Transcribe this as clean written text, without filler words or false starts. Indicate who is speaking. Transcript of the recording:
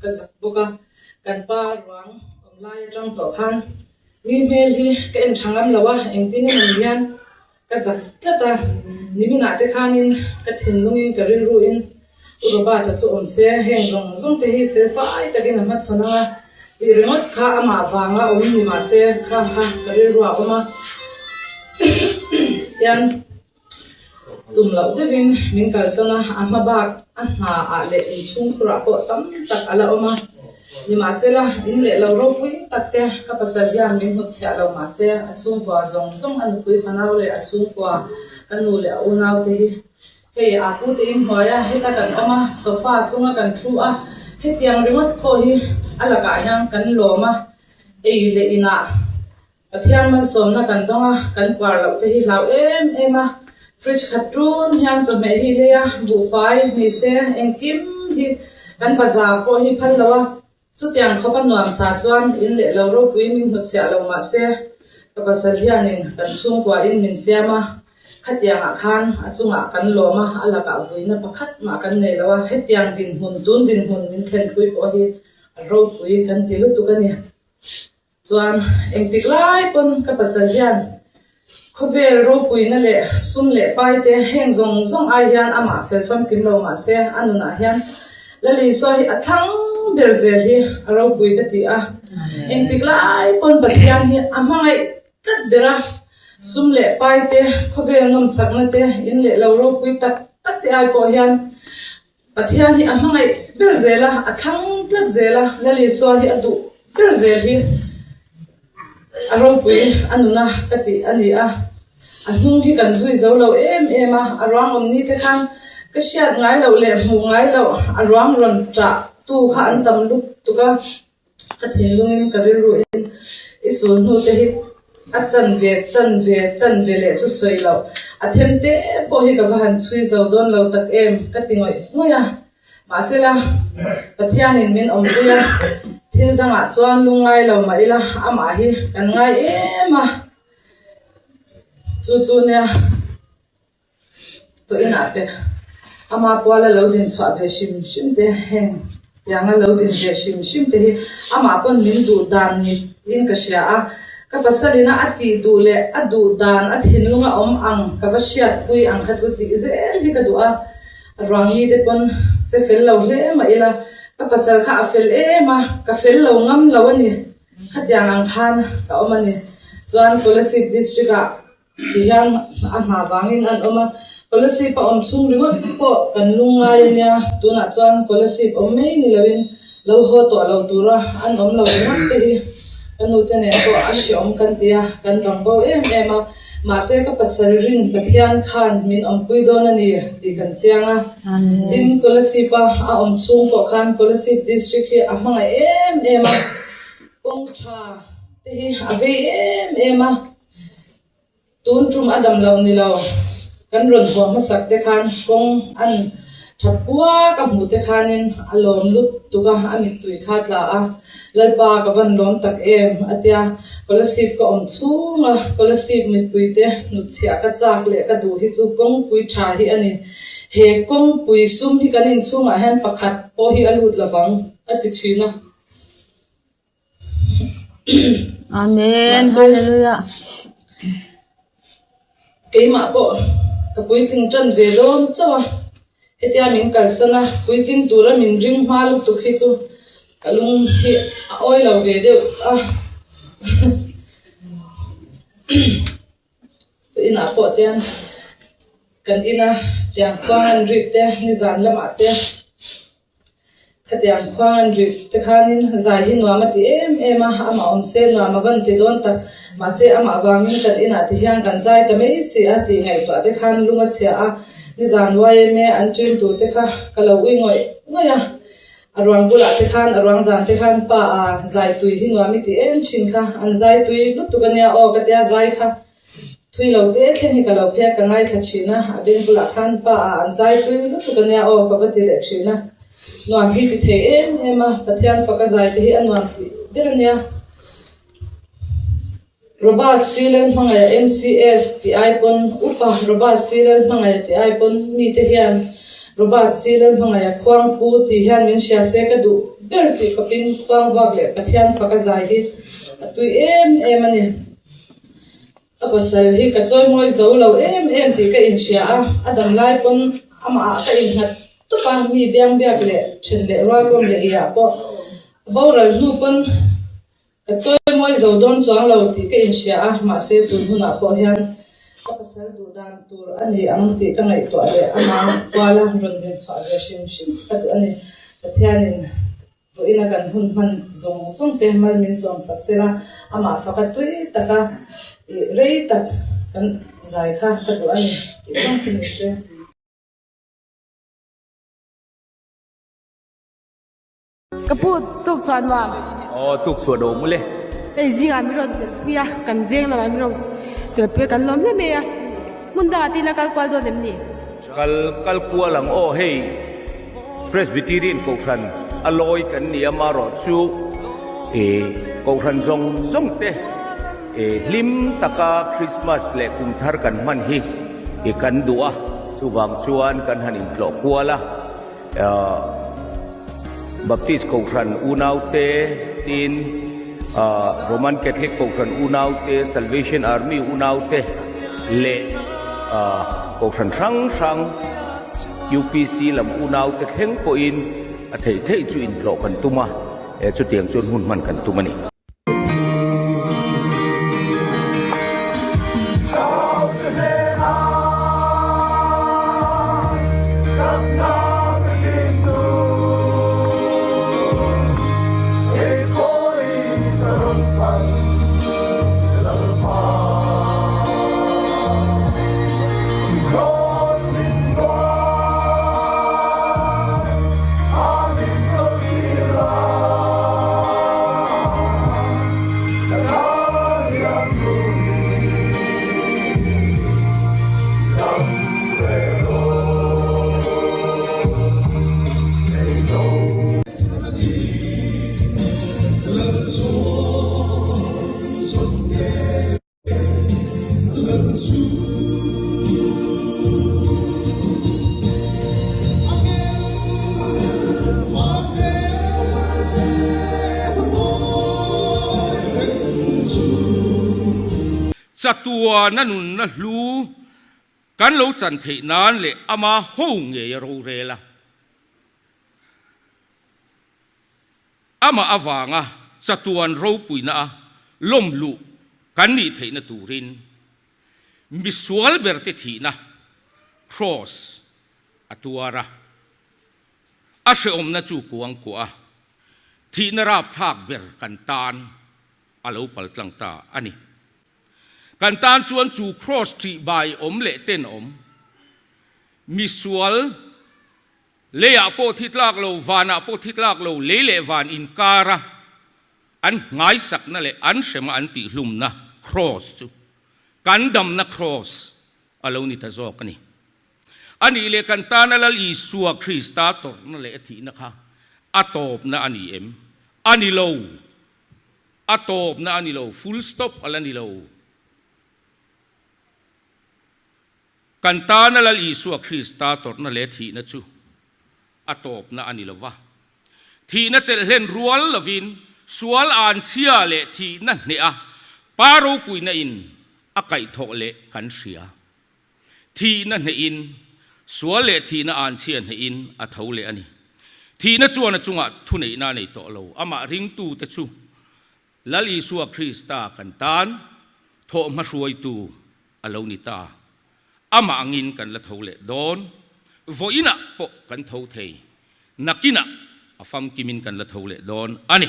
Speaker 1: Ka zak bawk a, kan pa ruang awm lai atang tawh khan mi hmel hi ka en tha ngam lo a, engtin emaw ni hian ka zak tlat a, niminah te khanin ka thinlungin ka rilruin U Robert-a chu awm se, heng zawng zawng te hi fel fai takin a hmachhawn ang a tih ringawt kha amah vanga awm ni mah se khang kha ka rilru a awm a tian. Tum loh deuhin min kalsan a, a hma bak a hna ah leh inchhungkhurah pawh tam tak a la awm a. Nimahsela, in leh lo ropui tak te ka pasal hian min hnutchhiah lo mahse a chhungkua zawng zawng a nupui fanau leh a chhungkua ka nu leh a unau te hi hei a pu te in hnuai a, heta kan awm a, sofa chunga kan thu a, hetiang ringawt pawh hi a lakah hian kan lawm a, ei leh inah Pathian malsawmna kan dawng a, kan puar loh te hi hlau em em a, fridge khat tun hian chawhmeh hi lei a, buhfai, hmeichhe engkim hi kan bazar pawh hi phal lo a, chutiang khawp a nuam sa chuan in leh lo ropui min hnutchhiah lo mahse ka pasal hianin kan chhungkua in min siam a, khatiangah khan a chungah kan lawm a, a lakah vuina pakhat mah kan nei lo a, hetiang dinhmun tun dinhmun min thlenpui pawh hi a ropui kan ti lutuk a ni. Chuan engtik lai pawn ka pasal hian khawvel ropuina leh sum leh pai te heng zawng zawng ai hian amah fel famkim lo mahse a nunah hian Lalisua hi a thlang ber zel hi a ropui ka ti a. Engtik lai pawn Pathian hi a hmangaih tlat ber a, sum leh pai te khawvel nawmsakna te in leh lo ropui tak tak te ai pawh hian Pathian hi a hmangaih ber zel a, a thlang tlat zel a, Lal Isua hi a duh ber zel hi a ropui a nuna ka tih a ni a. A hnung hi kan zui zo lo em em a, a ruang awm ni te khan ka hriat ngai loh leh hmuh ngai loh a ruang rawn ṭah tu kha an tam lutuk a. Ka thinlungin ka rilruin i sul hnu te hi a chan ve chan ve chan ve leh chu sawi loh. A them te pawh hi ka va han chhui zo dawn lo tak em ka ti ngawih ngawih a. Mahsela, Pathianin min awmpui a, thil dangah chuan lungngai lo mah ila amah hi kan ngai em a, chu chu nia. Tawh inah te ama puala lo din chhuah ve hrim hrim te heng tianga lo din ve hrim hrim te hi amah pawn min duh dan ni in ka hria a, ka pasalina a tih duh leh a duh dan a thinlung a awm ang ka va hriatpui ang kha chu tih zel hi ka duh a, ruang mi te pawn che fel lo hle mah ila ka pasal kha a fel em a, ka fel lo ngam lo a ni, khatiang ang khan ka awm a ni, chuan Kolasib district ah. Ti hian a hna vangin an awm a, Kolasib a awm chhung ringawt pawh kan lungngai a nia, tunah chuan Kolasib awm mai ni loin lo haw tawh lo tura an awm lo ringawt te hi ka nute nen pawh a hreawm kan ti a, kan bang bo em em a, mahse ka pasal rin Pathian khan min awmpui dawn a ni tih kan chiang a, tin Kolasib a a awm chhung pawh khan Kolasib District hi a hmangaih em em a, kawng tha te hi a vei em em a. Tun tum a dam lo ni lo, kan rawn huah hmasak te khan kawng an tha puak a hmuh te khanin a lawm lut tuk a, a mittui kha a tla a, Lalpa ka van lawm tak em a tia, Kolasib ka awm chhung a, Kolasib mipui te hnutchhiah ka chak leh ka duh hi chu kawngpui tha hi a ni, he kawngpui sum hi kan inchhungah hian pakhat pawh hi a lut lovang a ti thin a.
Speaker 2: Amen Hallelujah.
Speaker 1: Keimah pawh ka puitling tan ve dawn chauh a, hetia min kalsan a, puitling tura min ring hma lutuk hi chu ka lung hi a awi lo ve deuh a. Inah pawh tiang kan ina tiang khuang an rik te nizan lamah te. Khatiang khuang an rih te khanin zai hi nuam a ti em em a, amah awm se nuam a van ti dawn tak. Mahse amah vangin kan inah ti hian kan zai ta mai si a tih ngaihtuah te khan lung a chhia a, nizan yma an ṭin tur te kha ka lo ui ngawih ngawih a. A ruang bulah te khan a ruang zan te khan pa a zai tui hi nuam i ti em ṭhin kha, an zai tui lutuk a nia aw ka tia zai kha. Thui lo te thleng hi ka lo phei a, ka ngaithla thin a, a beng bulah khan pa ah an zai tui lutuk a nia aw ka va ti leh thin a, nuam hi ti thei em em a, Pathian faka zai te hi a nuam tih ber a nia. Robert Silen hmangaih a MCS tih ai pawn upa Robert Silen hmangaih tih ai pawn mite hian Robert Silen hmangaih a khuangpu tih hian min hria se ka duh. ber tih khawpin khuangvuak leh Pathian faka zai hi a tui em em a ni. Ka pasal hi ka chawimawi zo lo em em tih ka inhria a, a dam lai pawn amah ah ka innghat tawp a, mi biang biak leh then leh rual kawm leh iah pawh a boral hnu pawn Ka chawimawi zo dawn chuang lo tih ka inhria a, mahse tun hunah pawh hian ka pasal duh dan tur a ni ang tih ka ngaihtuah leh ama kuala rawn din chhuah ve hrim hrim ka duh a ni. Pathianin vawiina kan hun hman zawng zawng te mal min sawm sak sela, amah faka tui taka ih rei tak kan zai kha ka duh a ni tih vang khi ni se.
Speaker 3: Ka pu tuk chuan maw?
Speaker 4: Aw tuk chuan awm ule.
Speaker 3: Hei zingah min rawn tel pui a, kan veng lamah min rawn tel pui a, kan lawm hle mai a. Hmun dangah te ila kal kual dawn em ni?
Speaker 4: Kal kal kual ang aw, hei Presbyterian Kohhran a lawi kan ni a, marawh chu ih Kohhran zawng zawng te ih hlim taka Christmas leh kum thar kan hman hi ih kan duh a, chuvang chuan kan han intlawh kual a. Baptist Kohhran unaute tin Roman Catholic Kohhran unaute, Salvation Army unaute leh Kohhran hrang hrang UPC lam unaute thleng pawhin a theih theih chu intlawh kan tum a, chutiang chuan hun hman kan tum a ni. Chatuana nunna hlu kan lo chan theih nan leh ama ho ngei a rorel a. Amah avanga chatuan ropuina a lawmluh kan nih theihna turin misual berte thihna Kraws a tuar a, a hrehawmna chu kuangkuah a, thihna rapthlak ber kan tan a lo paltlang ta a ni. Kan tan chuan chu Kraws ṭihbai awm leh tenawm, misual, Leiah pawh thi tlak lo, vanah pawh thi tlak lo, lei leh van inkara an nghaisakna leh an hrema an tihhlumna kraws chu kan damna kraws a lo ni ta zawk a ni. A nih leh kan tana Lal Isua Krista tawrhna leh a thihna kha a tawpna a ni em? A ni lo. A tawpna a ni lo. Full stop a la ni lo. Kan tana Lal Isua Krista tawrhna leh thihna chu a tawpna a ni lo va. Thihna chelh hlen rual lovin sual anchhia leh thihna hneha Pa ropuina in a kaihthawh leh kan hria. Thihna hnehin, sual leh thihna anchhia hnehin a tho leh a ni. Thihna chuan a chungah thuneihna a nei tawh lo. Amah ringtute chu Lal Isua Krista kan tan thawhhma hruaitu a lo ni ta. Amah angin kan la tho leh dawn. Vawiinah pawh kan tho thei. Nakinah a famkimin kan la tho leh dawn a ni.